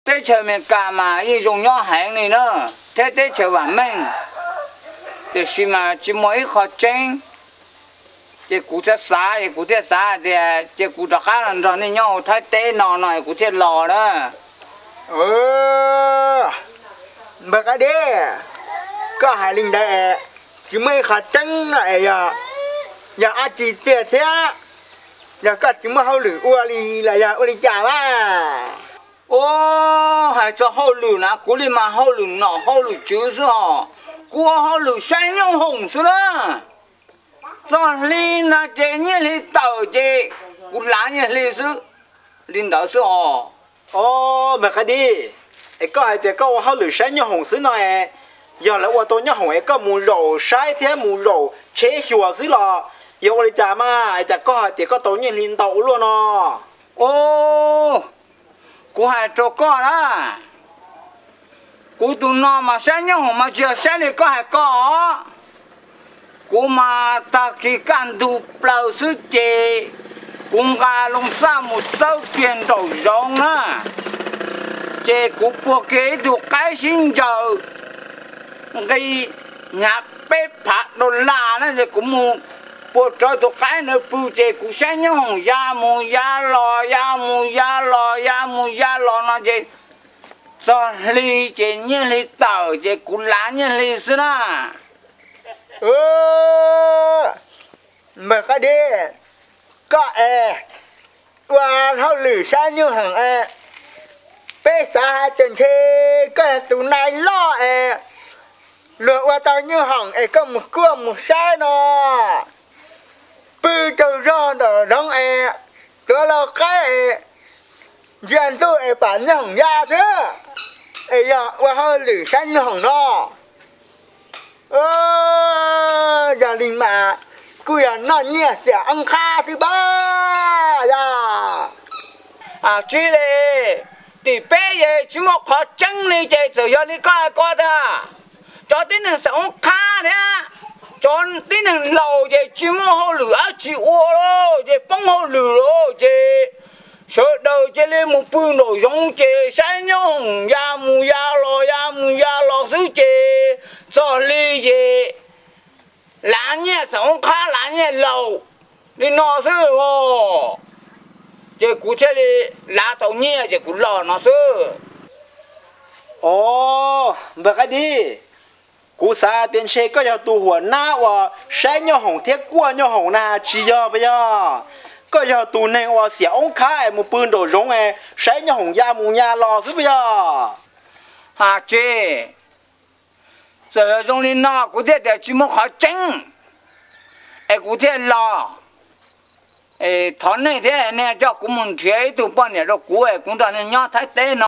Teb chaws Amelikas mas yeej zoo nyob heev li na, thiab teb chaws vam meej, tiam sis mas tsis muaj ib qho tseeb. Ces kuv thiaj xav, es kuv thiaj xav tias ces kuv rov qab los nrog nej nyob hauv Thaib teb no no es kuv thiaj los na. Npawg Qaib Dib, koj hais li ntawd es tsis muaj ib qho tseeb no es yog, yog dab tsi tiag thiab? Yog koj tsis muaj hauj lwm ua li los yog ua li cas mas? Os, hais txog hauj lwm na kuv li mas hauj lwm nom hauj lwm tswv xwb os. Kuv ua hauj lwm saib nyooj hoom xwb na. Txog hli ntag ces nyiaj hli tawm ces kuv lav nyiaj hli xwb, li ntawd xwb os. Os, npawg Qaib Dib, es koj hais tias koj ua hauj lwm saib nyooj hoom xwb no es, yog lawv ua tau nyooj hoom es koj mus zaum saib thiab mus zaum tsheb xyuas xwb los yog ua li cas mas es cas koj hais tias koj tau nyiaj hli ntau ua luaj no? Os, kuv hais rau koj na, kuv tus no mas saib nyooj hoom mas tsis yog saib li koj hais ko os. Kuv mas tag kis kaj ntug plaws xwb ces kuv nqa loo txaj mus txawb kiag nraum zoov na, ces kuv puag kiag ib tug qaib sib ncaws nqi hnyav peb phav dollar na, ces kuv mus puag rawv tus qaib ntawd pw ces kuv saib nyooj hoom ya mus ya los ya mus ya los ya mus ya los no ces txog hli ces nyiaj hli tawm ces kuv lav nyiaj hli xwb na. Npawg Qaib Dib, koj es ua hauj lwm saib nyooj hoom es, peb xav hais tias ntshe koj yog tus nais loj es luag ua tau nyooj hoom es koj mus kuaj mus saib no, pw tsaug zog nraum zoov es tuav lau qaib es ntsia ntuj es pam nyooj hoom ya xwb, es yog ua hauj lwm saib nyooj hoom no. Yog li mas kuj yog noj nyiaj xiam oob qhab xwb pab yog. Tsis li, tim peb es tsis muaj qhov tseeb li ces txawm yog li koj hais ko tiag. Cov tib neeg xiam oob qhab thiab cov tib neeg laus ces tsis muaj hauj lwm dab tsi ua lawm ces poob hauj lwm lawm ces sawv daws cia li mus pw nraum zoov ces saib nyooj hoom ya mus ya los ya mus ya los xwb ces txog hli ces lav nyiaj xiam oob qhab lav nyiaj laus li no xwb os. Ces kuv thiaj li lav tau nyiaj ces kuv los no xwb. Os, npawg Qaib Dib, kuv xav tias ntshe koj yog tus huam nab uas saib nyooj hoom thiab kuaj nyooj hoom na tsis yog puas yog? Koj yog tus neeg uas xiam oob qhab es mus pw nraum zoov es saib nyooj hoom ya mus ya los xwb puas yog? Ha tsis, txawm yog zoo li no kuv thiaj tias tsis muaj qhov tseeb es kuv thiaj los. Thov nej thiab nej coj kuv mus nrhiav ib tug poj niam rau kuv es kuv nrog nej nyob Thaib teb no.